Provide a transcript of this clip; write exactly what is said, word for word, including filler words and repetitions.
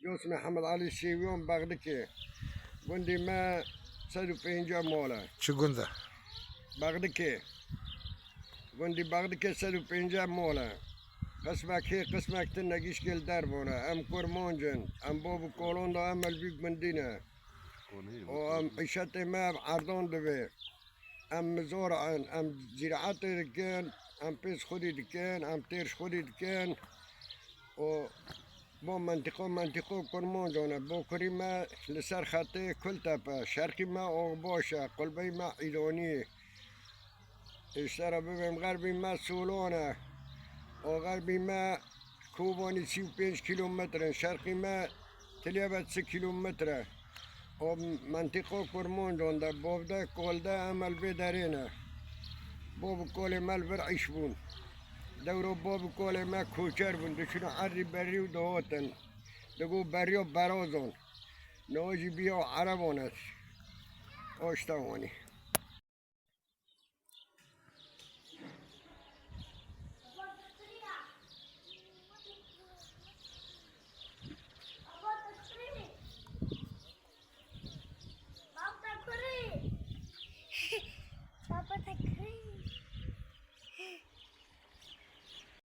Yos Mihemed Elî Sêwiyan Bexdikê. Gundê me sed û pêncî mal e. Çi gund e? Bexdikê. Gundê Bexdikê sed û pêncî mal e. Qismek hê, qismek tune gişkê li dervan e. Em kurmanc in. Em bab û kolan de em li vî gundî ne. Û em îşetê me ev erdan divê. Em mizor in, em zîraetê dikin, em pêz xwedî dikin, em têr ji xwedî dikin. Û bo mentiqo, mentiqo kurmancan e. Bokurî me li ser xetê Kultepe, şerqî me Oxbaş e, qulbeyî me Îlonî. Ji te re bibêm, xerbî me Solan e. Û xerbî me Kobanî sî û pênc kîlometre, şerqî me Tiliyebe çi kîlometre. O mentiqo kurmancan de, bovde, kolde em li vê derê ne. Bov û kolê me li vir îş bûn. Dewro bov û kolê me koçer bûn, diçûn erdî berî û dihotin. Digo beriyo berazon. Niha jî biya erebon e. O işte wanî.